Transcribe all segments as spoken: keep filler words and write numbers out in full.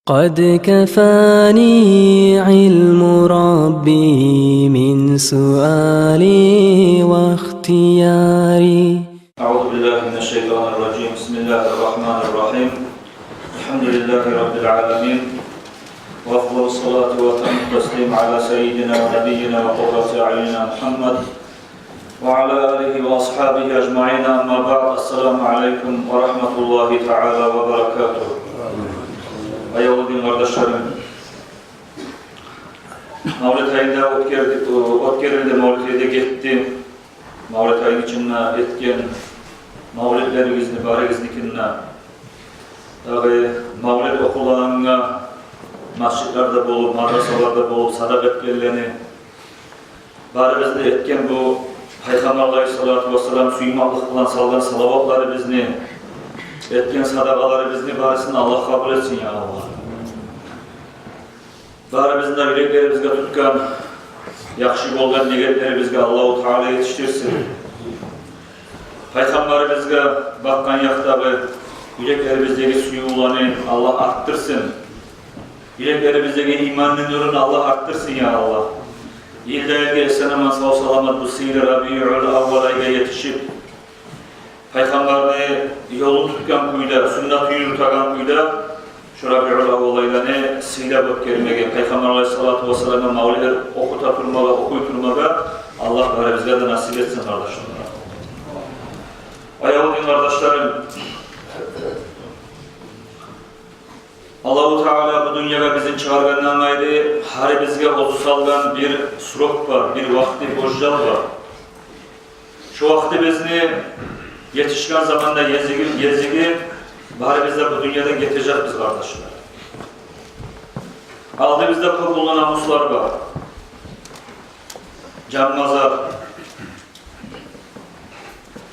قد كفاني علم ربي من سؤالي واختياري. أعوذ بالله من الشيطان الرجيم. بسم الله الرحمن الرحيم. الحمد لله رب العالمين. وأفضل الصلاة وأتم التسليم على سيدنا ونبينا وقرة أعيننا محمد وعلى آله وأصحابه أجمعين. أما بعد. السلام عليكم ورحمة الله تعالى وبركاته. Аявлу дин къардашларым, мавлет айында оьтгерди, оьтгерилди, мавлет айы да гетди. Мавлет айны ичинде этген мавлетлеригизни, барыгъызныки де, дагъы мавлет охулагъангъа масжитлерде болуп, мадрасаларда болуп, садакъа этгенлени, барыбыз да этген бу Пайхаммар алайгьиссалату вассалам сюймеклик булан салгъан салаватларыбызны, этген садакъаларыбызны барысын Аллагь къабул этсин, я Аллагь. Барыбызны да юреклерибизге тутгъан яхшы болгъан ниетлерибизге Аллагьу Таала етишдирсин. Пайхаммарыбызгъа бакъгъан якъдагъы юреклерибиздеги сюювлени Аллагь артдырсын. Юреклерибиздеги иманны нюрюн Аллагь артдырсын, я Аллагь. Йылдан йылгъа эсен-аман, сав-саламат бу сыйлы Рабиул Аввал айгъа етишип, Пайхаммарны ёлун тутгъан кюйде, суннатын юрютеген кюйде, шу Рабиул Аввал айланы сыйлап оьтгермеге, Пайхаммар алайгьиссалату вассаламгъа мавлет охута турмагъа, охуй турмагъа Аллагь барыбызгъа да насип этсин, къардашларым. Аявлу дин къардашларым, Аллагьу Таала бу дюньягъа бизин чыгъаргъандан къайры, гьарибизге оьзю салгъан бир срок бар, бир вакъти, бир ажал бар. Шу вакътибизни етишген заманда, гезиги, гезиги, барыбыз да бу дюньядан гетежекбиз, къардашлар. Алдыбызда кёп уллу намуслар бар. Жан мазар,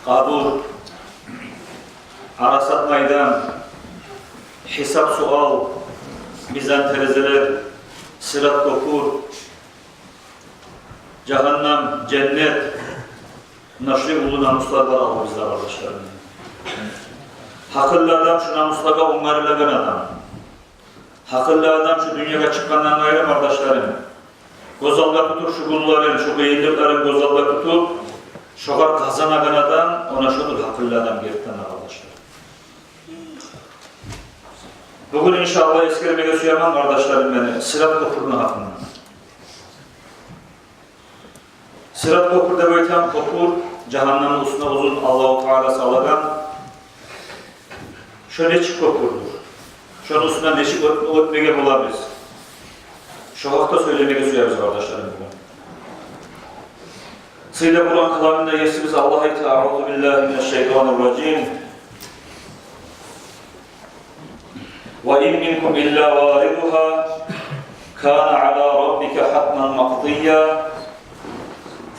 къабур, Арасат майдан, гьисап-суал, мизан-терезелер, сырат-кёпюр, жагьаннам, женнет. Муна шулай уллу намуслар бар алдыбызда, къардашларым. Гьакъыллы адам шу намуслагъа онгарылагъан адам. Гьакъыллы адам шу дюньягъа чыкъгъандан къайры, къардашларым, гёз алда тутуп шу гюнлерин, шу къыйынлыкъларын гёз алда тутуп, шогъар къазанагъан адам, она шодур гьакъыллы адам гертиден де, къардашлар. Бугюн, иншааллагь, эсгермеге сюемен, къардашларым мени, сырат кёпюрню гьакъында. Сырат кёпюр деп айтагъан кёпюр, жагьаннамны уьстюне узун Аллагьу Таала салагъан. Шо нечик кёпюрдюр? Шону уьстюнден нечик оьт-, оьтмеге болабыз? Шо гьакъда сёйлемеге сюебиз, къардашларым, бугюн. Сыйлы Къуран каламында Есибиз Аллагь айта: أعوذ بالله من الشيطان الرجيم. وإن منكم إلا واردها كان على ربك حتما مقضيا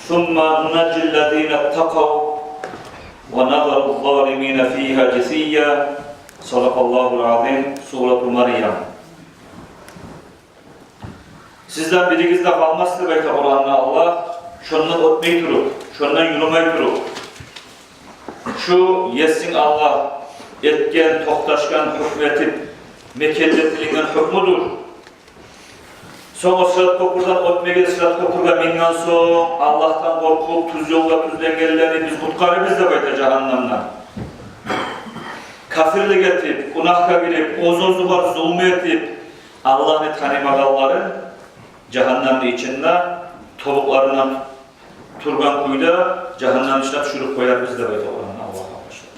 ثم ننجي الذين اتقوا ونذر الظالمين فيها جثيا. صدق الله العظيم. Сурату Марьям. Сизден биригиз де къалмас деп айта Къуранда Аллагь, шондан оьтмей туруп, шондан юрюмей туруп. Шу Есинг Аллагь этген, токъташгъан, гьукму этип, мекенлетилинген гьукмудур. Сонг о сырат кёпюрден оьтмеге, сырат кёпюрге минген сонг, Аллагьдан къоркъуп, тюз ёлгъа тюзленгенлени биз къутгъарырбыз деп айта жагьаннамдан. Капирлик этип, гюнагьгъа гирип, оьз-оьзюне зулму этип, Аллагьны танымагъанларын жагьаннамны ичинде тобукъларындан тургъан кюйде жагьаннамны ичине тюшюрюп къоярбыз деп айта Къуранда Аллагь, къардашлар.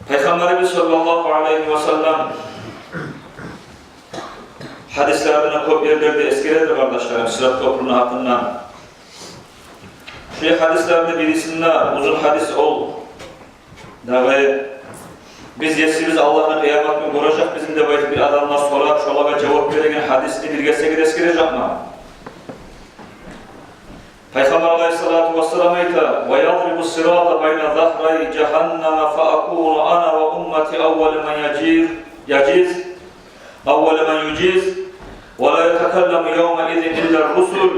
Пайхаммарыбыз саллаллагьу алайгьи васаллам гьадислеринде кёп ерлерде эсгередир, къардашларым, сырат кёпюрню гьакъындан. Шу гьадислени бирисинде, узун гьадис ол, дагъы биз Есибиз Аллагьны къыямат гюн гёрежекбизми деп айтып бир адамлар сорап, шолагъа жавап береген гьадисни биргесегиз эсгережекмен. Пайхаммар алайгьиссалату вассалам айта: ويضرب الصراط بين ظهري جهنم فأكون أنا وأمتي أول من يجيز، يجيز، أول من يجيز، ولا يتكلم يومئذ إلا الرسل،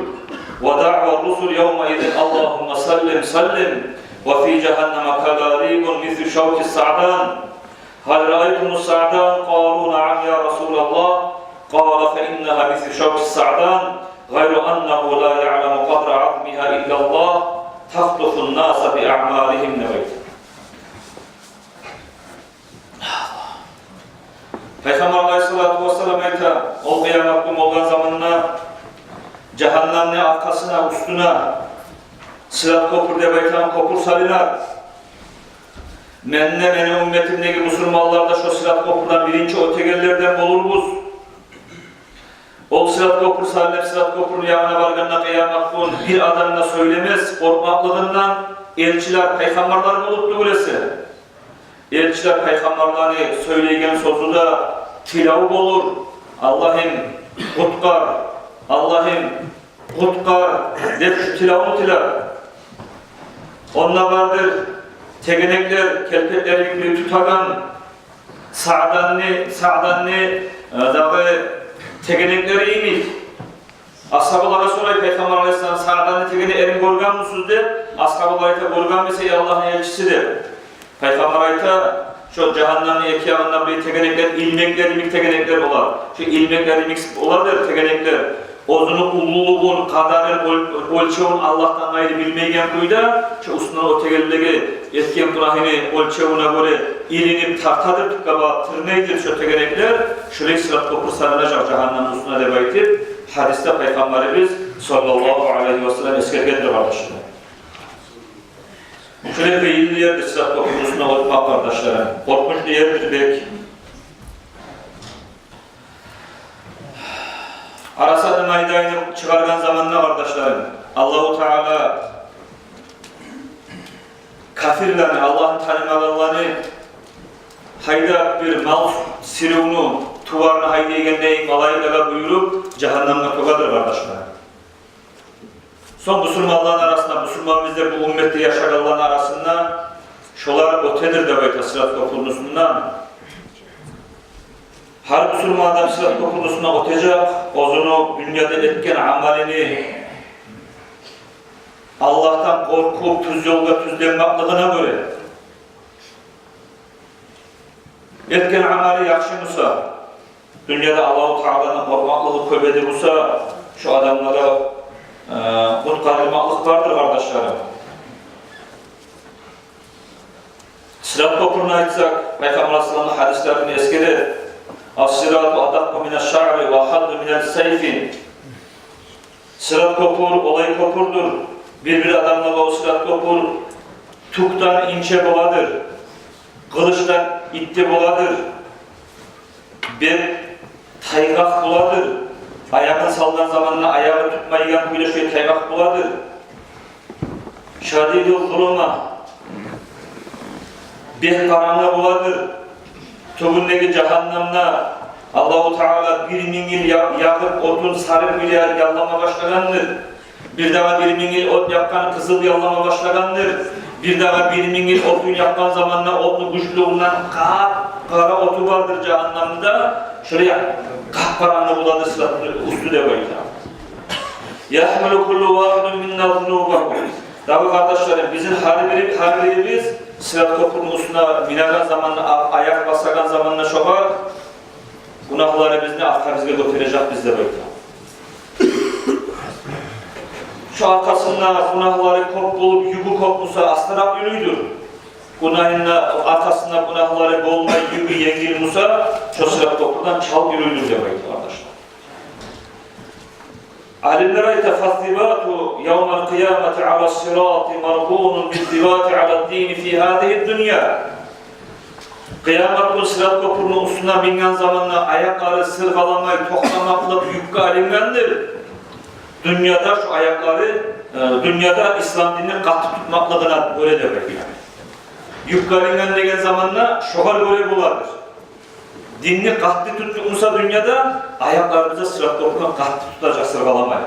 ودعوى الرسل يومئذ اللهم سلم سلم، وفي جهنم كلاليب مثل شوك السعدان. هل رأيتم الصعدان؟ قالوا: نعم يا رسول الله. قال: فإنها مثل شوك الصعدان، غير أنه لا يعلم قدر عظمها إلا الله، تخطف الناس بأعمالهم. Пайхаммар алайгьиссалату вассалам айта: ол къыямат гюн болгъан заманда жагьаннамны аркъасына, уьстюне сырат кёпюр деп айтагъан кёпюр салынар. Мен де, мени умметимдеги бусурманлар да шо сырат кёпюрден биринчи оьтегенлерден болурбуз. Ол сырат кёпюр салынып, сырат кёпюрню ягъына баргъанда къыямат гюн бир адам да сёйлемес къоркъмакълыгъындан, элчилер, пайхаммарлар болуп тюгюл эсе. Элчилер, пайхаммарланы сёйлейген сёзю де тилев болур: «Аллагьым, къутгъар, Аллагьым, къутгъар», — деп шу тилевню тилер. Онда бардыр тегенеклер, келпетлери юклю тутагъан саъданны, саъданны, э, дагъы тегенеклери йимик. Асгьабалар сорай Пайхаммар алайгьиссалам: «Саъданны тегенеклерин гёргенмисиз?» — деп. Асгьабалар айта: «Гёргенбиз, эй Аллагьны элчиси», — деп. Пайхаммар айта: «Шо жагьаннамны эки ягъында бир тегенеклер, илмеклер йимик тегенеклер олар. Шо илмеклер йимик оладыр тегенеклер. Оьзюню уллулугъун, къадарын, оьл-, оьлчевюн Аллагьдан къайры билмейген кюйде, шо уьстюнден оьтегенлеге этген гюнагьыны оьлчевюне гёре илинип тартадыр, тюпге багъып тырнайдыр шо тегенеклер. Шолай сырат кёпюр салынажакъ жагьаннамны уьстюне», — деп айтып, гьадисде Пайхаммарыбыз саллаллагьу алайгьи васаллам эсгергендир, къардашлар. Шолай къыйынлы ердир сырат кёпюрню уьстюне оьтмек, къардашларым. Къоркъунчлу ердир бек. Арасатны майдайны чыгъаргъан заманда, къардашларым, Аллагьу Таала капирлени, Аллагьны танымагъанланы гьайдап, бир мал сиревню, туварны гьайдайгъандай, малайиклеге буюруп, жагьаннамгъа тёгедир, къардашларым. Сонг бусурманланы арасында, бусурман биз деп бу умметде яшагъанланы арасында шолар оьтедир деп айта сырат кёпюрню уьстюнден. Гьар бусурман адам сырат кёпюрню уьстюнден оьтежек, оьзюню дюньяда этген амалыны Аллагьдан къоркъуп, тюз ёлгъа тюзленмеклигине гёре. Этген амалы яхшы буса, дюньяда Аллагьу Тааладан къоркъмакълыгъы кёп эди буса, шо адамлар, э, къутгъарылмакълыкъ бардыр, къардашларым. Сырат кёпюрню айтсакъ, Пайхаммар алайгьиссаламны гьадислерин эсгере: «Ас-сирату адакъкъу минаш-шаъри ва агьадду минас-сайфи». Сырат кёпюр олай кёпюрдюр. Бир-бир адамлагъа о сырат кёпюр тюкден инче боладыр, къылычдан итти боладыр. Бек тайгъакъ боладыр. Аягъын салгъан заманда аягъы тутмайгъан кюйде шолай тайгъакъ боладыр. Шадидул зулума. Бек къарангы боладыр. Тюбюндеги жагьаннамда Аллагьу Таала бир минг йыл я-, ягъып, отун сары кюйде яллама башлагъандыр. Бир дагъы бир минг йыл от якъгъан къызыл яллама башлагъандыр. Бир дагъы бир минг йыл отун якъгъан заманда отну гючлюгюнден къап-къара оту бардыр жагьаннамда. Шолай къап-къарангы боладыр сырат уьстю деп айта. Яхмилу куллу вагьидин минна зунубагьу. Дагъы, къардашларым, бизин гьар бири-, гьар бирибиз сырат кёпюрню уьстюне минеген заманда, а-, аякъ басагъан заманда шогъар гюнагьларыбызны аркъабызгъа гётережекбиз деп айта. Шо аркъасында гюнагьлары кёп болуп, югю кёп буса, астаракъ юрюйдюр. Гюнагьында, аркъасында гюнагьлары болмай, югю енгил буса, шо сырат кёпюрден чалт юрюйдюр деп айта, къардашлар. Алимлер айта: «Фас-сибату явмал-къиямати ала-с-сирати маргьунун бис-сибати ала-д-дини фи гьазигьи-д-дунья». Къыямат гюн сырат кёпюрню уьстюне минген заманда аякълары сыргъаламай токътамакълыкъ юкге алынгъандыр. Дюньяда шо аякълары, э, дюньяда ислам динни къатты тутмакълыгъына гёре деп айта. Юкге алынгъан деген заманда шогъар гёре боладыр. Динни къатты тутдукъ буса дюньяда, аякъларыбыз да сырат кёпюрню къатты тутажакъ, сыргъаламай.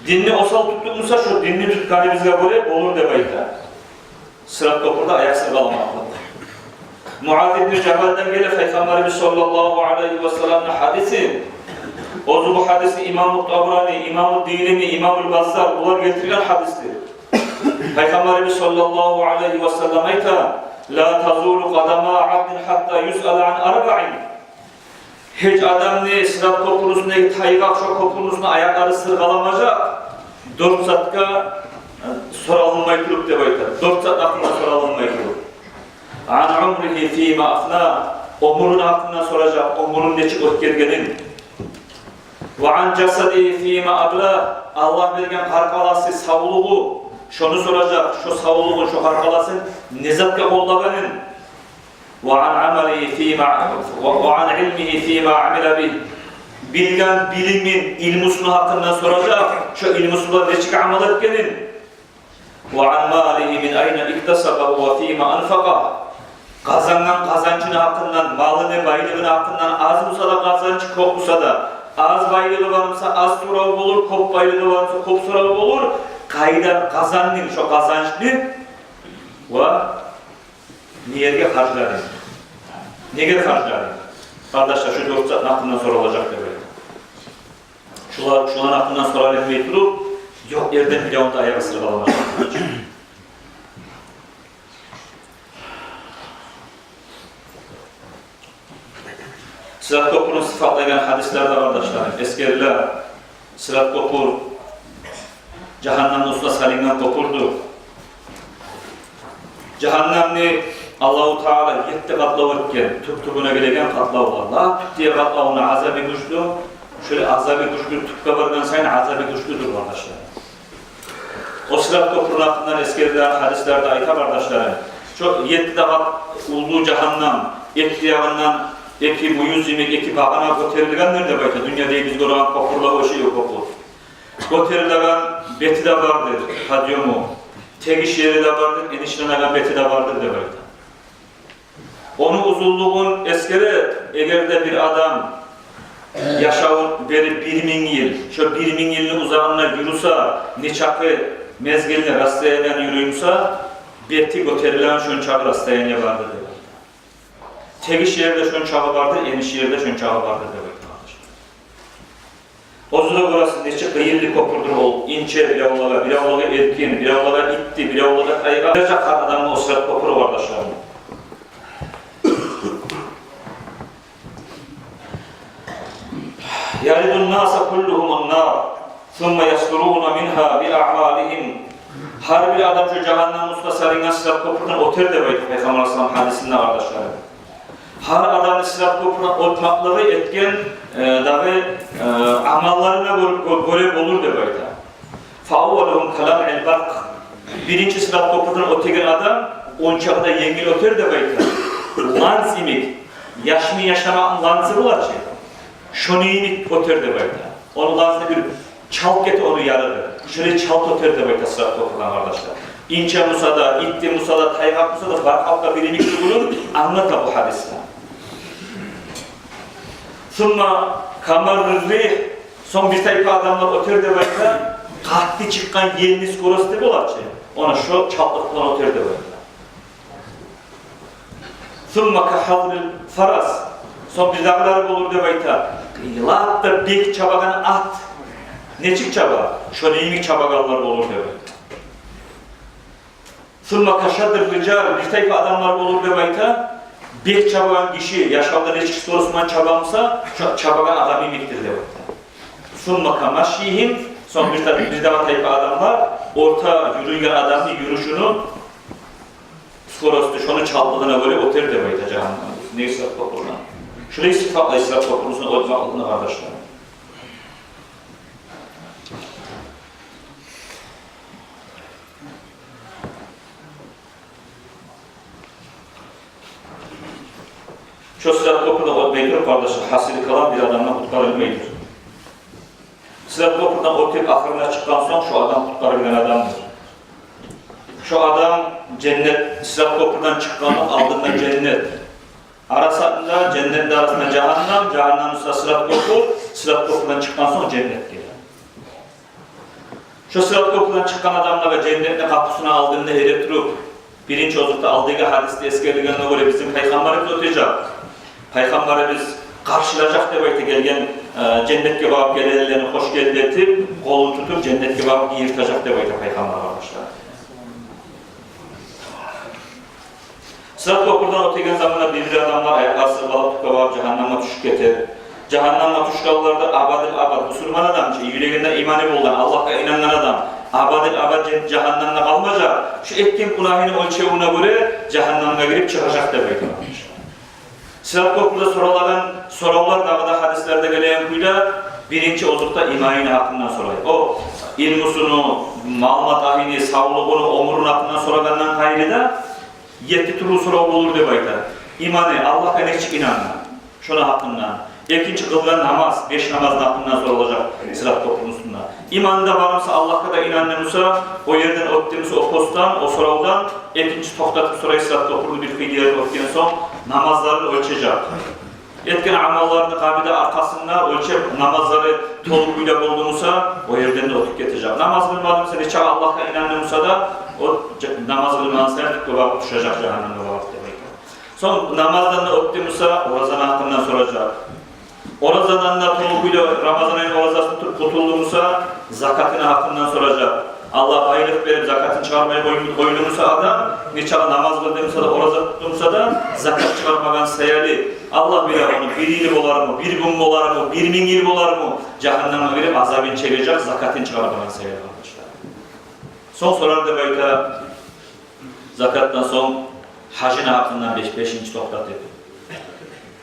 Динни осал тутдукъ буса, шо динни тутгъаныбызгъа гёре болур деп айта. Сырат кёпюрде аякъ сыргъаламакълыкъ. Муаз ибну Жабалдан геле Пайхаммарыбыз саллаллагьу алайгьи васалламны гьадиси. Оьзю бу гьадисни имаму Табарани, имаму Дилими, имамул Баззар булар гелтирген гьадисдир. Пайхаммарыбыз саллаллагьу алайгьи васаллам айта: «Ла тазулу къадама Гьатта юсъала ан арбаин. Гьеч адамны Сырат кёпюрню уьстюндеги тайгъакъ, шо кёпюрню уьстюнде аякълары сыргъаламажакъ, дёрт затгъа, э, соралынмай туруп деп айта. Дёрт зат гьакъында соралынмай туруп. Ан умригьи фима афна. Оьмюрюню гьакъындан соражакъ, оьмюрюн нечик оьтгергенин. Ва ан жасадигьи фима абла. Аллагь берген къаркъарасы, савлугъу, шону соражакъ, шо савлугъун, шо къаркъарасын не затгъа къоллагъанын. Ва ан амалигьи фима, ва, ва ан илмигьи фима амила бигь. Билген билимин, илмусуну гьакъындан соражакъ, шо илмусу булан нечик амал этгенин. Ва ан малигьи мин айна иктасабагьу ва фима анфакъагь. Къазангъан къазанчыны гьакъындан, малыны, байлыгъыны гьакъындан, аз буса да къазанчы, кёп буса да, аз байлыгъы бар буса, аз сорав болур, кёп байлыгъы бар буса, кёп сорав болур. Къайдан къазандынг шо къазанчны ва не ерге харжладынг? Неге харжладынг? Къардашлар, шо дёрт затны гьакъындан соралажакъ деп айта. Шулар, шуланы гьакъындан соралынмай туруп, ёкъ ерден биревню де аягъы сыргъаламажакъ. Сырат кёпюрню сыфатлайгъан гьадислерде, къардашларым, эсгериле, Сырат кёпюр жагьаннемни уьстюне салынгъан кёпюрдюр. Жагьаннемни Аллагьу Таала етти къатлав этген, тюп-тюбюне гелеген къатлавлар. Лап тюп къатлавну азабы гючлю, шолай азабы гючлю, тюпге баргъан сайын азабы гючлюдюр, къардашлар. О Сырат кёпюрню гьакъындан эсгерилген гьадислерде айта, къардашларым, шо етти де къат уллу жагьаннем, эки ягъындан эки буюз йимик, эки багъана гётерилгендир деп айта. Дюньяда биз гёреген кёпюрлер ошай кёпюр. Гётерилеген бети де бардыр, подъёму. Тегиш ери де бардыр, энишленеген бети де бардыр деп айта. Ону узунлугъун эсгере, эгер де бир адам яшавун берип бир минг йыл, шо бир минг йылны узагъында юрюсе, нечакъы мезгилни, расстоянияны юрюй буса, бети гётерилеген шончакъы расстояние бардыр деп айта. Тегиш ери де шончакъы бардыр, эниш ери де шончакъы бардыр деп айта, къардашлар. Оьзю де гёресиз, нече къыйынлы кёпюрдюр ол. Инче биревлеге, биревлеге эркин, биревлеге итти, биревлеге тайгъа. Бир жакъ адамны о Сырат кёпюрю, къардашларым. Яридун-насу куллагьумун-нар, сумма ясдуруна мингьа би аъмалигьим. Гьар бир адам шо жагьаннемни уьстюне салынгъан Сырат кёпюрден оьтер деп айта Пайхаммар алайгьиссалам гьадисинде, къардашларым. Гьар адамны Сырат кёпюрден оьтмеклиги этген, э, дагъы, э, амалларына гёре, гё-, гёре болур деп айта. Фа аввалугьум каламъил баркъ. Биринчи Сырат кёпюрден оьтеген адам ончакъы да енгил оьтер деп айта. Ланс йимик, яшмин яшнамакъны лансы бола чы, шону йимик оьтер деп айта. Ону лансы бир чалт гете, ону ярыгъы. Шолай чалт оьтер деп айта Сырат кёпюрден, къардашлар. Инче буса да, итти буса да, тайгъакъ буса да, бар халкъгъа бир йимик тюгюлдюр, англата бу гьадисде. Сумма камаррир ригь, сонг бир тайпа адамлар оьтер деп айта, къатты чыкъгъан елни скорости бола чы, она шо чалтлыкъ булан оьтер деп айта. Сумма кагьазвил фарас. Сонг бирдагъылары болур деп айта, лап да бек чабагъан ат нечик чаба, шону йимик чабагъанлар болур деп айта. Сумма кашаддир рижал. Бир тайпа адамлар болур деп айта, бек чабагъан гиши яшавда нечик скорость булан чаба буса, ча-, чабагъан адам йимикдир деп айта. Сумма камашйигьим. Сонг бир та-, бирдагъы тайпа адамлар орта юрюйген адамны юрюшюню скорости, шону чалтлыгъына гёре оьтер деп айта жагьаннемни уьстюне Сырат кёпюрден. Шулай сыфатлай Сырат кёпюрню уьстюне оьтмекликни, къардашлар. Шо Сырат кёпюрден оьтмей туруп, къардашлар, гьасили калам бир адам да къутгъарылмайдыр. Сырат кёпюрден оьтюп, ахырына чыкъгъан сонг, шо адам къутгъарылгъан адамдыр. Шо адам женнет, Сырат кёпюрден чыкъгъан сонг алдында женнет. Арасында, женнетни арасында жагьаннам, жагьаннамны уьстюнде Сырат кёпюр, Сырат кёпюрден чыкъгъан сонг женнет геле. Шо Сырат кёпюрден чыкъгъан адамлагъа женнетни къапусуну алдында эретуруп, биринчи озокъда алдагъы гьадисде эсгерилгенине гёре бизин Пайхаммарыбыз оьтежек. Пайхаммарыбыз къаршылажакъ деп айта гелген, э, женнетге багъып гелегенлени хош гелди этип, къолун тутуп, женнетге багъып гийиртежек деп айта Пайхаммар, къардашлар. Сырат кёпюрден оьтеген заманда бир-бир адамлар аякълары сыргъалып тюпге барып жагьаннемге тюшюп гетер. Жагьаннемге тюшгенлер де абадил абад, бусурман адам чы, юрегинде иманы болгъан, Аллагьгъа инангъан адам, абадил абад жа-, жагьаннемде къалмажакъ. Шу этген гюнагьыны оьлчевюне гёре жагьаннемге гирип чыгъажакъ деп айтыла. Сырат кёпюрде соралгъан соравлар дагъы да гьадислерде гелеген кюйде, биринчи озокъда иманыны гьакъындан сорай. О илмусуну, мал-матагьыны, савлугъуну, оьмюрюню гьакъындан сорагъандан къайры да, етти тюрлю сорав болур деп айта. Иманы, Аллагьгъа нечик инангъан, шону гьакъындан. Экинчи, къылгъан намаз, беш намазны гьакъындан соралажакъ Сырат кёпюрню уьстюнде. Иманы да бар буса, Аллагьгъа да инанды буса, о ерден оьтдю буса, о постдан, о соравдан, экинчи токътатып сорай Сырат кёпюрню бир къыйырын оьтген сонг, намазларын оьлчежек. Этген амалларыны къабири аркъасында оьлчеп, намазлары толу кюйде болду буса, о ерден де оьтюп гетежек. Намаз къылмады буса, нечакъы Аллагьгъа инанды буса да, о жа-, намаз къылмагъан саялы тюпге багъып тюшежек, жагьаннемге багъып деп айта. Сонг намаздан да оьтдю буса, оразаны гьакъындан соралажакъ. Оразадан да толу кюйде Рамазан айны оразасын тутуп къутулду буса, закатыны гьакъындан соралажакъ. Аллагь байлыкъ берип, закатын чыгъармай къой-, къойду буса адам, нечакъы намаз къылды буса да, ораза тутду буса да, закат чыгъармагъан саялы, Аллагь биле ону бир йыл болармы, бир гюн болармы, бир минг йыл болармы, жагьаннемге гирип азабын чегежек, закатын чыгъармагъан саялы, къардашлар. Сонг сорар деп айта, закатдан сонг гьажны гьакъындан беш-, бешинчи токътатып.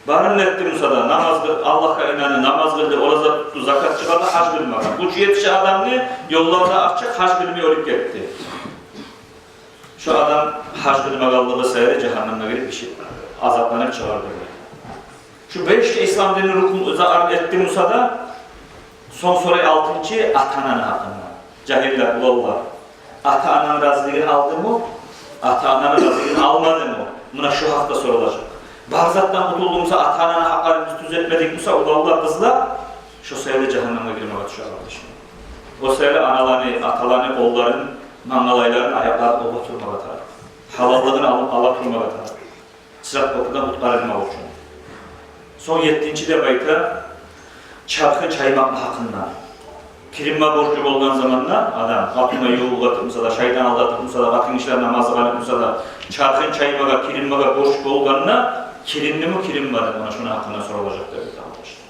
Барын этди буса да, намаз къыл-, Аллагьгъа инанды, намаз къылды, ораза тутду, закат чыгъарды, гьаж къылмагъан. Гючю етише адамны ёллар да ачыкъ, гьаж къылмай оьлюп гетди. Шо адам гьаж къылмагъанлыгъы саялы жагьаннемге гирип, иши азапланып чыгъар деп айта. Шу беш де ислам динини рукнун зарар этди буса да, сонг сорай алтынчы ата-ананы гьакъындан. Жагьиллер, уланлар, ата-ананы разилигин алдымы, ата-ананы разилигин алмадымы? Муна шу гьакъда соралажакъ. Бар затдан къутулду буса, ата-ананы гьакъларын биз тюзетмедик буса, уланлар, къызлар, шо саялы жагьаннемге гирмеге тюше, къардашлар. О саялы аналаны, аталаны къолларын, мангалайларын, аякъларын оьбе турмагъа тарыкъ. Гьалаллыгъын алып ала турмагъа тарыкъ. Сырат кёпюрден къутгъарылмакъ учун. Сонг еттинчи деп айта, чархын чаймакъны гьакъындан. Киринме борчлу болгъан заманда адам, къатынгъа ювукъ этип буса да, шайтан алдатып буса да, къатынгишилер намазгъа къалып буса да, чархын чаймагъа, киринмеге борч болгъанда, кириндими, киринмедими, муна шону гьакъындан соралажакъ деп айта, къардашлар.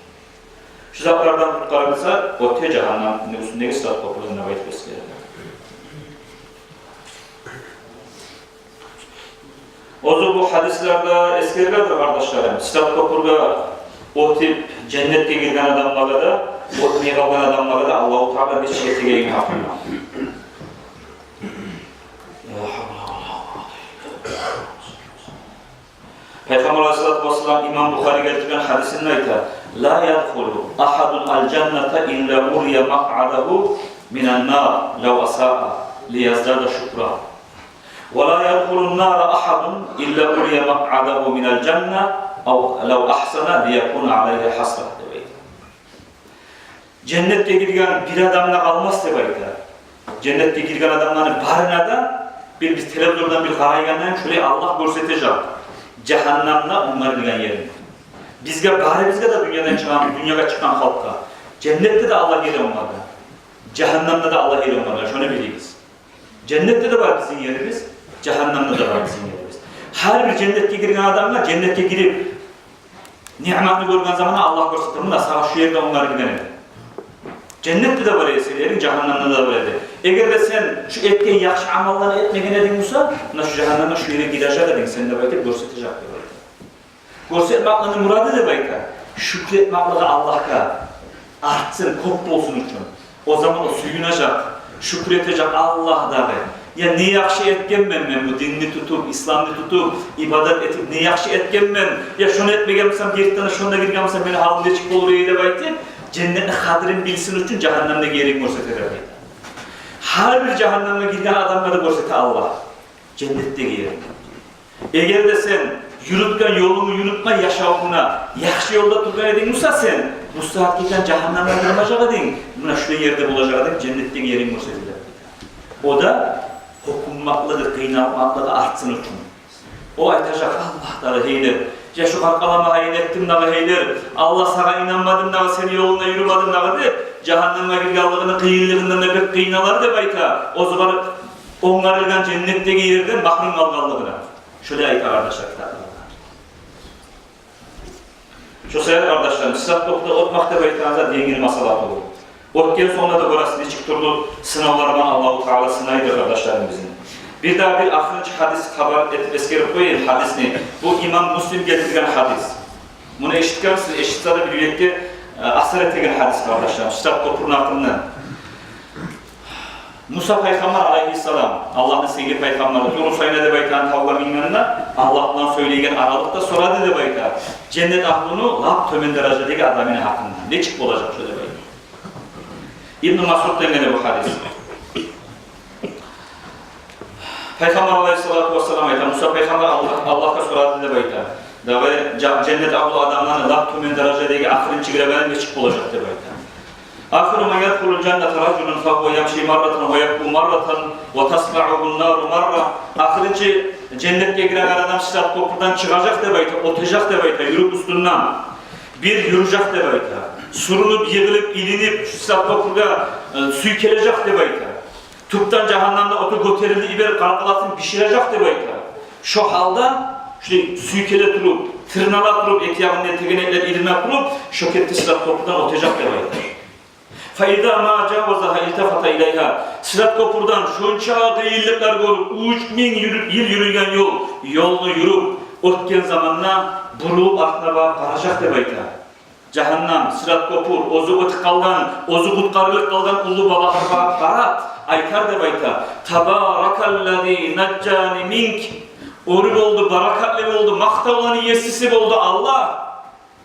Шу затлардан къутгъарылса, оьте жагьаннемни уьстюндеги Сырат кёпюрден деп айтып эсгере. Оьзю бу гьадислерде эсгериледир, къардашларым, Сырат кёпюрге оьтюп, женнетге гирген адамлагъа да, оьтмей къалгъан адамлагъа да Аллагьу Таала нечик этегенин гьакъында. Пайхаммар алайгьиссалату вассалам имам Бухари гелтирген гьадисинде айта: «Ла ядхулу агьадун аль-жанната илла урия макъадагьу минан-нар, лав асаа, лияздада шукра». «Ва ла ядхулун-нара агьадун илла урия макъадагьу миналь-жанна, ав лав агьсана, лиякуна алайгьи гьасра», деп айта. Женнетге гирген бир адам да къалмас деп айта. Женнетге гирген адамланы барына да, бир биз телевизордан бир къарайгъанда, шолай Аллагь гёрсетежек жагьаннемде онгарылгъан ерин. Бизге, барыбызгъа да, дюньядан чыкъгъан, дюньягъа чыкъгъан халкъгъа, женнетде де Аллагь ер онгаргъан, жагьаннемде де Аллагь ер онгаргъан, шону билигиз. Женнетде де бар бизин ерибиз, жагьаннемде де бар бизин ерибиз. Гьар бир женнетге гирген адамгъа, женнетге гирип, ниъматны гёрген заманда Аллагь гёрсете: «Муна сагъа шу ерде онгарылгъан эди. Женнетде де бар эди сени еринг, жагьаннемде де бар эди. Эгер де сен шу этген яхшы амалланы этмеген эдинг буса, муна шу жагьаннемге шу ерге гирежек эдинг сен», — деп айтып гёрсетежек деп айта. Гёрсетмекликни мурады деп айта, шюкюр этмеклиги Аллагьгъа артсын, кёп болсун учун. О заман о сююнежек, шюкюр этежек: «Аллагь дагъы, я не яхшы этгенмен мен бу динни тутуп, исламны тутуп, ибадат этип, не яхшы этгенмен? Я шону этмеген бусам, гертиден шонда гирген бусам, мени гьалым нечик болур эди?» — деп айтып, женнетни къадирин билсин учун жагьаннемдеги ерин гёрсете деп айта. Гьар бир жагьаннемге гирген адамгъа да гёрсете Аллагь женнетдеги ерин. Эгер де сен юрютген ёлунгну юрютмей, яшавунгда яхшы ёлда тургъан эдинг буса сен, бу сагьат гирген жагьаннемге гирмежек эдинг, муна шулай ерде болажакъ эдинг, женнетдеги ерин гёрсете деп. О да гьёкюнмеклиги, къыйналмакълыгъы артсын учун. О айтажакъ: «Аллагь дагъы, гьейлер, я шу къаркъарама гьайын этдим дагъы, гьейлер, Аллагь, сагъа инанмадым дагъы, сени ёлунгда юрюмедим дагъы», — деп, жагьаннемге гиргенлигини къыйынлыгъындан да бек къыйналар деп айта. Оьзю бар онгарылгъан женнетдеги ерден магьрюм къалгъанлыгъына. Шолай айта, къардашлар, китапларда. Шо саялы, къардашларым, сырат кёпюрден оьтмек деп айтагъан зат енгил масъала тюгюл. Оьтген сонг да гёресиз, нечик тюрлю сынавлар булан Аллагьу Таала сынайдыр, къардашларым, бизни. Бирдагъы бир ахырынчы гьадис хабар этип эсгерип къояйым гьадисни. Бу имам Муслим гелтирген гьадис. Муну эшитгенсиз, эшитсе де бир юрекге, э, асар этеген гьадис, къардашларым, сырат кёпюрню гьакъындан. Муса пайхаммар алайгьиссалам, Аллагьны сыйлы пайхаммары, Тур Сайна деп айтагъан тавгъа мингенде, Аллагь булан сёйлейген аралыкъда сорады деп айта женнет агьлюню лап тёбен даражадагъы адамыны гьакъындан. Нечик болажакъ шо деп айта. Ибну Масъуддан геле бу гьадис. Пайхаммар алайгьиссалату вассалам айта, Муса пайхаммар Аллагь, Аллагьгъа сорады деп айта. Дагъы жа-, женнет агьлю адамланы лап тёбен даражадагъы ахырынчы гирегени нечик болажакъ деп айта. آخر من يدخل الجنة رجل فهو يمشي مرة ويبكي مرة وتصفعه النار مرة. Ахырынчы женнетге гиреген адам сырат кёпюрден чыгъажакъ деп айта, оьтежек деп айта, юрюп уьстюнден. Бир юрюжек деп айта. Сюрюнюп, йыгъылып, илинип, сырат кёпюрге, э, сюйкележек деп айта. Тюпден жагьаннемден оту гётерилип йиберип, къаркъарасын биширежек деп айта. Шо гьалда, шулай сюйкеле туруп, тырнала туруп, эки ягъындан тегенеклер илине туруп, шо кепде сырат кёпюрден оьтежек деп айта. فإذا ما جاوزها التفت إليها. Сырат кёпюрден шонча къыйынлыкълар гёрюп, уьч минг юрю-, йыл юрюйген ёл, ёлну юрюп, оьтген заманда бурулуп артына багъып къаражакъ деп айта. Жагьаннам, сырат кёпюр, оьзю оьтюп къалгъан, оьзю къутгъарылып къалгъан уллу балагьгъа багъып къарап, айтар деп айта: تبارك الذي نجاني منك. Оьр болду, баракатлы болду, макътавланы есиси болду Аллагь,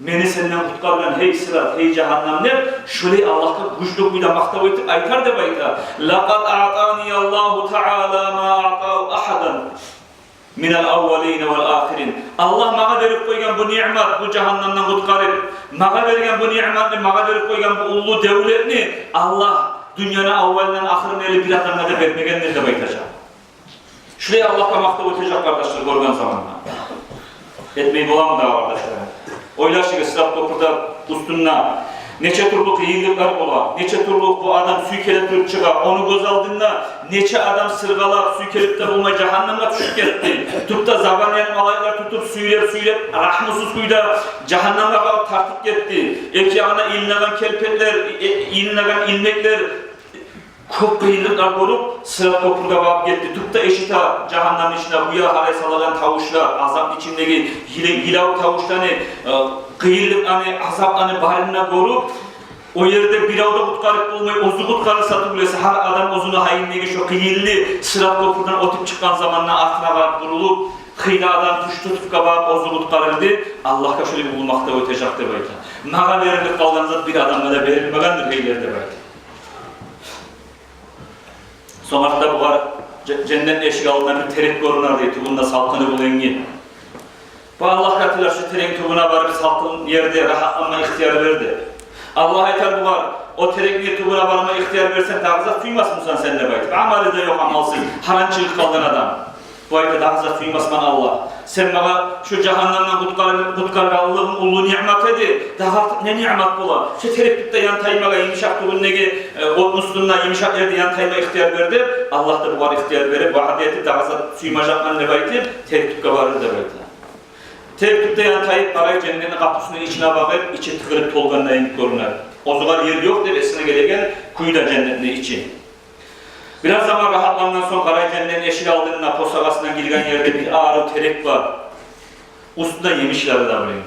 мени сенден къутгъаргъан, гьей сырат, гьей жагьаннам, деп, шолай Аллагьгъа гючлю кюйде макътав этип айтар деп айта. لقد أعطاني الله تعالى ما أعطى أحدا من الأولين والآخرين. Аллагь магъа берип къойгъан бу ниъмат, бу жагьаннамдан къутгъарып, магъа берген бу ниъматны, магъа берип къойгъан бу уллу девлетни Аллагь дюньяны аввалындан ахырына ерли бир адамгъа да бермегендир деп айтажакъ. Шулай Аллагьгъа макътав этежек, къардашлар, гёрген заманда. Этмей боламы дагъы, къардашлар? Ойлашыгъыз, сырат кёпюрде уьстюнде нече тюрлю къыйынлыкълар бола, нече тюрлю бу адам сюйкеле туруп чыгъа, ону гёз алдында нече адам сыргъалап, сюйкелип де болмай, жагьаннамгъа тюшюп гетди. Тюпде забаниян малайиклер тутуп, сюйреп-сюйреп, рагьмусуз кюйде жагьаннамгъа багъып тартып гетди. Эки ягъына илинеген келпетлер, э, илинеген илмеклер, кёп къыйынлыкълар гёрюп, сырат кёпюрге багъып гетди. Тюпде эшите жагьаннамны ичинде буя гьарай салагъан тавушлар, азапны ичиндеги йылав, йылав тавушланы, э, къыйынлыкъланы, азапланы барын да гёрюп, о ерде бирев де къутгъарып болмай, оьзю къутгъарылса тюгюл эсе, гьар адам оьзюню гьайындагъы шо къыйынлы сырат кёпюрден оьтюп чыкъгъан заманда артына къарап бурулуп, къыйын адам тюшдю тюпге багъып, оьзю къутгъарылды, Аллагьгъа шолай уллу макътав этежек деп айта. Магъа берилип къалгъан зат бир адамгъа да берилмегендир, гьейлер, деп айта. Сонг артда бугъар же-, женнет эшик алдында бир терек гёрюнер дей, тюбюнде салкъыны булангъы. Бу Аллагьгъа тилер, шо терекни тюбюне барып, салкъын ерде рагьатланма ихтияр бер деп. Аллагь айтар бугъар: о терекни тюбюне барма ихтияр берсенг, дагъы зат сюймесмисен сен, деп айтып. Амалы да ёкъ, амалсыз, гьаран чыгъып къалгъан адам. Бу айта: дагъы зат сюймесмен, Аллагь. Сен магъа шо жагьаннамдан къутгъар-, къутгъаргъанлыгъынг уллу ниъмат эди. Дагъы артыкъ не ниъмат бола? Шо терек тюпде янтаймагъа, йымышакъ тюбюндеги, э, отну уьстюнде йымышакъ ерде янтайма ихтияр бер деп, Аллагь да бугъар ихтияр берип, ваъда этип, дагъы зат сюймежекмен деп айтып, терек тюпге барыр деп айта. Терек тюпде янтайып къарай, женнетни къапусуну ичине багъып, ичи тыгъылып толгъандай гёрюнер. Оьзюгер ер ёкъ деп эсине гелеген кюйде женнетни ичи. Бираз заман рагьатлангъан сонг къарай, женнетни эшик алдында, посагъасына гирген ерде бир арив терек бар. Уьстюнде емишлери де булангъы.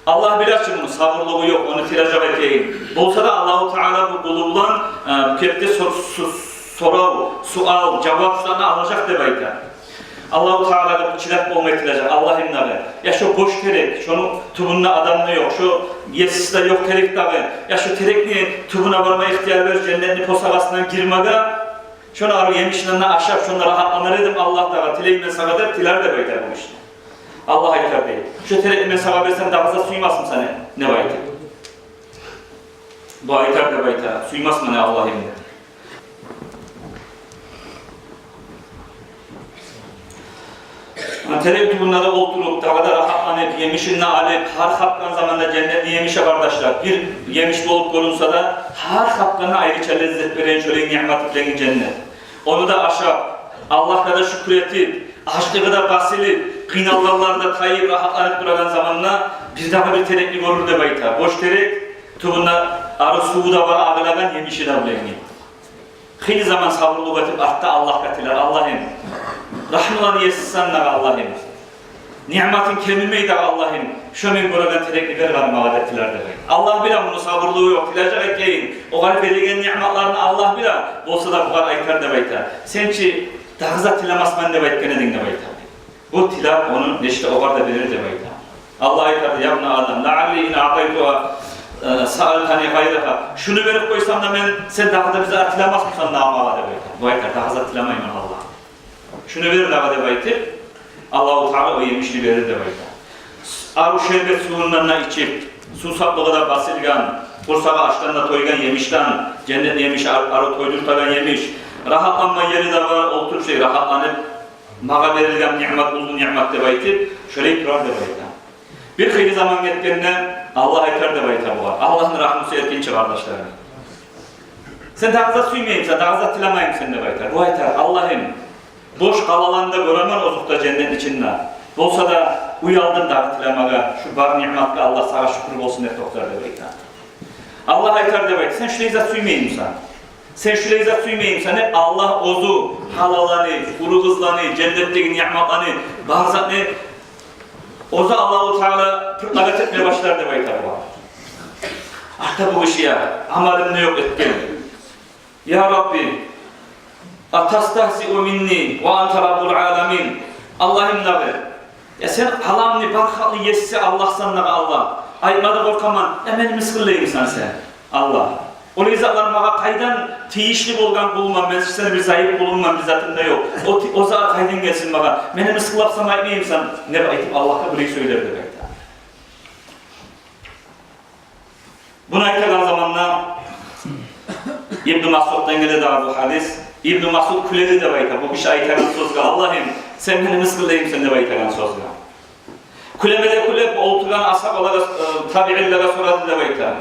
Аллагь биле чи муну, сабурлугъу ёкъ, ону тилежек экенин. Болса да Аллагьу Таала бу къулу булан, э, бу кепде сор-, су-, сорав, суал, жавап сораны алажакъ деп айта. Аллагьу Таалагъа бу чыдап болмай тилежек: Аллагьым, дагъы, я шо бош терек, шону тюбюнде адам да ёкъ, шо есиси де ёкъ терек дагъы, я шо терекни тюбюне барма ихтияр бер, женнетни посагъасына гирмеге, шону арив емишлерин ашап, шонда рагьатланар эдим, Аллагь, дагъы тилеймен сагъа, деп тилер деп айта бу гиши. Аллагь айтар дей: шо терекни мен сагъа берсем, дагъы зат сюймесмисен, деп айтып. Бу айтар деп айта: сюймесмен, Аллагьым, деп. Ана терек тюбюнде де олтуруп, дагъы да рагьатланып, емишин де алып, гьар хапгъан заманда, женнетни емиши, къардашлар, бир емиш болуп гёрюнсе де, гьар хапгъанда айрыча леззет береген шолай ниъмат эди женнет. Ону да ашап, Аллагьгъа да шюкюр этип, Ачлыгъы да басылып, къыйналгъанлары да тайып, рагьатланып турагъан заманда бирдагъы бир терекни гёрюр деп айта. Бош терек, тюбюнде арив суву да бар, агъылагъан, емиши де булангъы. Хыйлы заман сабурлукъ этип, артда Аллагьгъа тилер: «Аллагьым, рагьмуланы есисен дагъы, Аллагьым, ниъматынг кемимей дагъы, Аллагьым, шо мен гёреген терекни бер магъа», — деп тилер деп айта. Аллагь биле муну сабурлугъу ёкъ, тилежек экенин, огъар береген ниъматларын Аллагь биле. Болса да бугъар айтар деп айта: «Сен чи дагъы зат тилемесмен деп айтгъан эдинг», — деп айта. Бу тилеп, ону нечик де огъар да берир деп айта. Аллагь айтар: «Я ибна Адам, лаъалли ин аътайтука, э, саалтани гъайрагьа. Шуну берип къойсам да мен, сен дагъы да бир зат тилемесмен дагъы магъа», — деп айта. Бу айтар: «Дагъы зат тилемеймен, Аллагь. Шуну бер дагъы», — деп айтып, Аллагьу Таала о емишни берир деп айта. Арив шербет сувундан да ичип, сувсаплыгъы да басылгъан, къурсагъы ачдан да тойгъан емишден, женнет емиш, ар-, арив тойдуртагъан емиш, рагьатланма ери де бар, олтуруп шей рагьатланып, магъа берилген ниъмат уллу ниъмат деп айтып, шолай турар деп айта. Бир хыйлы заман гетгенде Аллагь айтар деп айта бугъар. Аллагьны рагьмусу эркин чи, къардашларым. «Сен дагъы зат сюймеймисен, дагъы зат тилемеймисен?» — деп айтар. Бу айтар: «Аллагьым, бош къалаланы да гёремен озокъда, женнет ичинде. Болса да уялдым дагъы тилемеге, шу бар ниъматгъа, Аллагь, сагъа шюкюр болсун», — деп токътар деп айта. Аллагь айтар деп айта: «Сен шулай зат сюймеймисен? Сен шулай зат сюймеймисен?» — деп. Аллагь оьзю къалаланы, уру къызланы, женнетдеги ниъматланы, бар затны оьзю Аллагьу Таала пыртлагъа этме башлар деп айта бугъар. Артда бу гиши: «Я, амалым да ёкъ этген. Я Рабби, атастагьзиу минни ва анта раббул аламин. Аллагьым дагъы, я сен аламны бар халкъны еси Аллагьсан дагъы, Аллагь. Айтма да къоркъаман, я мени мысгъыллаймысан сен, Аллагь? Олай затлар магъа къайдан тийишли болгъан къулман, мен сени бир зайып къулунгман, бир затым да ёкъ. О ти-, о зат къайдан гелсин магъа? Мени мысгъыллап сама этмеймисен?» — деп айтып, Аллагьгъа булай сёйлер деп айта. Буну айтагъан заманда Ибну Масъуддан геле дагъы бу гьадис. Ибну Масъуд кюледи деп айта бу гиши айтагъан сёзге, Аллагьым, сен мени мысгъыллаймысан деп айтагъан сёзге. Кюлеме де кюлеп, олтургъан асгьабалагъа, э, табиинлеге сорады деп айта.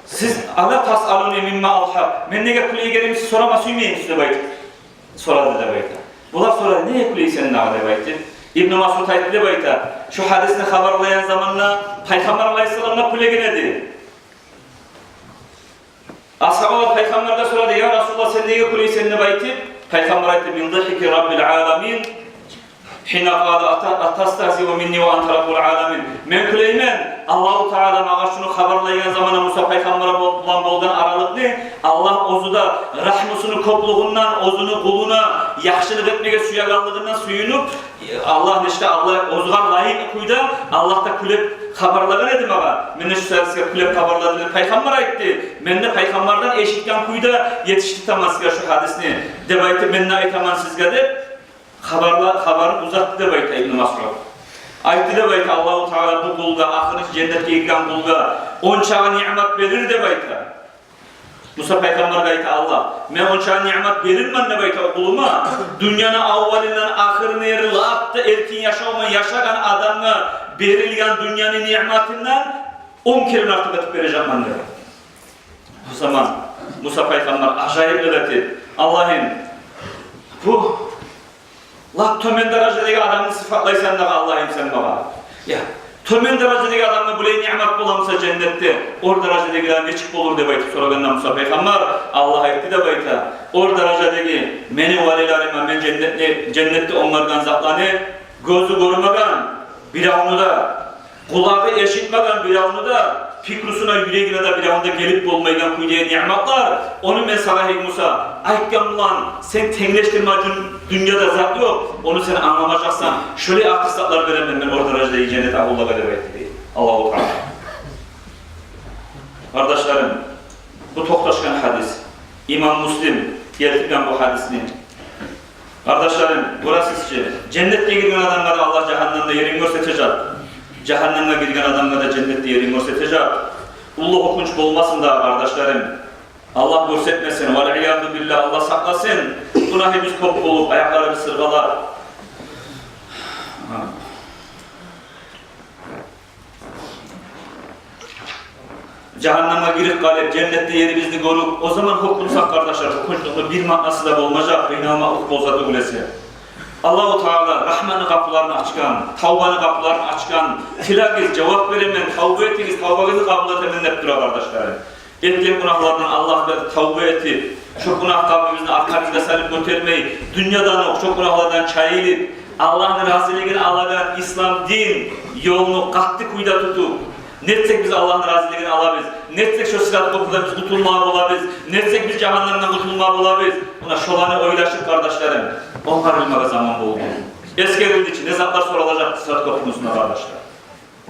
Сиз: «Ала тасъалуни мимма адхак? Мен неге кюлейгеним сиз сорама сюймеймисиз?» — деп айтып сорады деп айта. Булар сорады: «Неге кюлейсен дагъы?» — деп айтып. Ибну Масъуд айтды деп айта: «Шу гьадисни хабарлайгъан заманда Пайхаммар алайгьиссалам да кюлеген эди». Асгьабалар Пайхаммаргъа сорады: «Я Расулаллагь, сен неге кюлейсен?» — деп айтып. Пайхаммар айтды: «Мин дагьики раббил аламин, гьина къала: ата-, атастагьзиу минни ва анта раббул аламин». Мен кюлеймен, Аллагьу Таала магъа шуну хабарлайгъан заманда Муса пайхаммар бу-, булан болгъан аралыкъны, Аллагь оьзю де рагьмусуну кёплюгюнден, оьзюню къулуна яхшылыкъ этмеге сюегенлигинден сююнюп, Аллагь нечте, Аллагь оьзюне лайыкъ кюйде, Аллагь да кюлеп хабарлагъан эди магъа. Мен де шу саялы сизге кюлеп хабарладым деп Пайхаммар айтды. Мен де Пайхаммардан эшитген кюйде етишдиртемен сизге шу гьадисни деп айтып, мен де айтаман сизге деп, хабарла-, хабарын узатды деп айта Ибну Масъуд. Айтды деп айта: «Аллагьу Таала бу къулгъа, ахырынчы женнетге гирген къулгъа ончакъы ниъмат берир», — деп айта. Муса пайхаммаргъа айта Аллагь: «Мен ончакъы ниъмат берирмен, — деп айта, — о къулума, дюньяны аввалындан ахырына ерли лап да эркин яшавман яшагъан адамгъа берилген дюньяны ниъматындан он керен артыкъ этип бережекмен», — деп. О заман Муса пайхаммар ажайыплыкъ этип: «Аллагьым, бу лап тёбен даражадагъы адамны сыфатлайсан дагъы, Аллагьым, сен магъа. Я, тёбен даражадагъы адамгъа булай ниъмат боламыса женнетде, ор даражадагъылар нечик болур?» — деп айтып сорагъанда Муса пайхаммар, Аллагь айтды деп айта: «Ор даражадагъы мени валилериме, мен женнетде, женнетде онгаргъан затланы гёзю гёрмеген биревню де, къулагъы эшитмеген биревню де, пикрусуна, юрегине де биревню де гелип болмайгъан кюйдеги ниъматлар, ону мен сагъа, гьей Муса, айтгъан булан сен тенглешдирме учун дюньяда зат ёкъ, ону сен англамажакъсан. Шолай артыкъ затлар беремен мен ор даражадагъы женнет агьлулагъа», — деп айтды дей Аллагьу Таала. Къардашларым, бу токъташгъан гьадис. Имам Муслим гелтирген бу гьадисни. Къардашларым, гёресиз чи, женнетге гирген адамгъа да Аллагь жагьаннемде ерин гёрсетежек. Жагьаннемге гирген адамгъа да женнетде ерин гёрсетежек. Уллу гьёкюнч болмасын дагъы, къардашларым. Аллагь гёрсетмесин, валь иязу биллагь, Аллагь сакъласын. Гюнагьыбыз кёп болуп, аякъларыбыз сыргъалар. Жагьаннемге гирип къалып, женнетде ерибизни гёрюп, о заман гьёкюнсек, къардашлар, гьёкюнчлюкню бир маънасы да болмажакъ, къыйналмакълыкъ болса тюгюл эсе. Аллагьу Таала рагьматны къапуларын ачгъан, тавбаны къапуларын ачгъан. Тилегиз, жавап беремен, тавба этигиз, тавбагъызны къабул этемен деп тура, къардашларым. Этген гюнагьлардан Аллагь бир тавба этип, шо гюнагь къабыбызны аркъабызгъа салып гётермей, дюньядан окъ шо гюнагьлардан чайылып, Аллагьны разилигин алагъан ислам дин ёлну къатты кюйде тутуп, нетсек биз Аллагьны разилигин алабыз, нетсек шо сырат кёпюрден биз къутулма болабыз, нетсек биз жагьаннемден къутулма болабыз. Муна шоланы ойлашып, къардашларым, онгарылмагъа заман болду. Эсгерилди чи, не затлар соралажакъ сырат кёпюрню уьстюнде, къардашлар.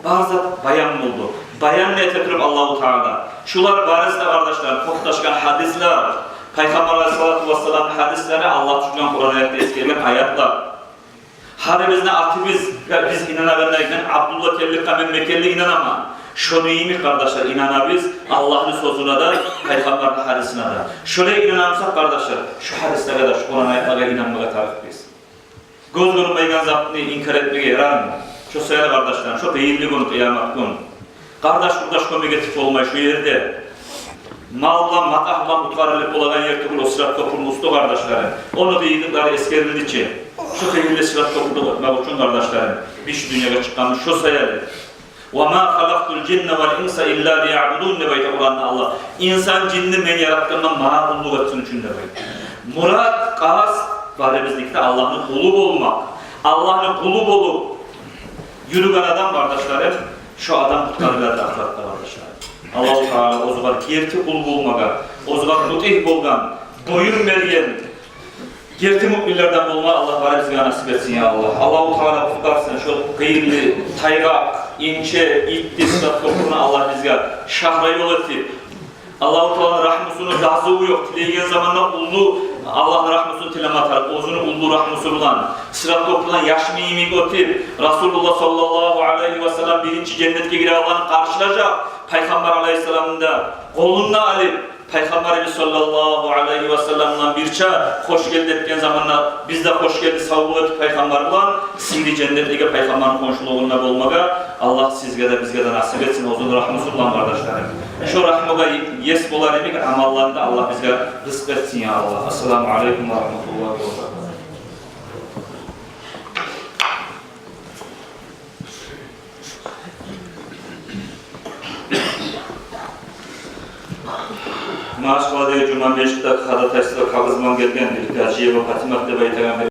Бар зат баян болду. Баян эте туруп Аллагьу Таала. Шулар барысы да, къардашлар, токъташгъан гьадислер, Пайхаммар алайгьиссалату вассаламны гьадислери, Аллагь тюшюрген Къуран аятда эсгерилген аятлар. Гьарибизни атыбыз, я биз инанагъанда, мен Абдулла экенликге мен мекенли инанаман. Шону йимик, къардашлар, инанабыз Аллагьны сёзюне де, Пайхаммарны гьадисине де. Шолай инанамысакъ, къардашлар, шо гьадислеге де, шо Къуран аятлагъа инанмагъа тарыкъбыз. Гёз гёрмейген затны инкар этмеге ярамай. Шо саялы, къардашларым, шо къыйынлы гюн, къыямат гюн. Къардаш-къурдаш кёмек этип болмай шо ерде. Мал булан, матагь булан къутгъарылып болагъан ер тюгюл о сырат кёпюрню уьстю, къардашларым. Ону къыйынлыкълары эсгерилди чи. Шо къыйынлы сырат кёпюрден оьтмек учун, къардашларым, биз шу дюньягъа чыкъгъанбыз шо саялы. «Ва ма халакътул жинна вал инса илла лиягьбудун», — деп айта Къуранда Аллагь. «Инсан, жинни мен яратгъанман магъа къуллукъ этсин учун», — деп айта. Мурат, къаст барыбызныки де Аллагьны къулу болмакъ. Аллагьны къулу болуп юрюген адам, къардашларым, шо адам къутгъарыла ахыратда, къардашларым. Аллагьу Таала оьзюгер герти къул болмагъа, оьзюгер мутигь болгъан, боюн берген, герти муъминлерден болма Аллагь барыбызгъа насип этсин, я Аллагь. Аллагьу Таала къутгъарсын шо къыйынлы, тайгъакъ, инче, итти сырат кёпюрню Аллагь бизге шагьра ёл этип. Аллагьу Тааланы рагьмусуну дазуву ёкъ. Тилейген заманда уллу Аллагьны рагьмусун тилеме тарыкъ, оьзюню уллу рагьмусу булан. Сырат кёпюрден яшмы йимик оьтюп, Расулуллагь саллаллагьу алайгьи васаллам биринчи женнетге гире алгъанын къаршылажакъ. Пайхаммар алайгьиссаламны да къолундан алып, Пайхаммарыбыз саллаллагьу алайгьи васаллам булан бирче хош гелди этген заманда, биз де хош гелди, савбол этип Пайхаммар булан, сыйлы женнетлеге Пайхаммарны хоншулугъунда болмагъа Аллагь сизге де, бизге де насип этсин оьзюню рагьмусу булан, къардашларым. Шо рагьмугъа ес болар йимик амалланы да Аллагь бизге ризкъ этсин, я Аллагь. Ассаламу алайкум ва рагьматуллагьи ва баракатугь. Магьачкъаладагъы жума межитде ходатайство кагъыз булан гелген бир Гьажиева Патимат деп айтагъан бир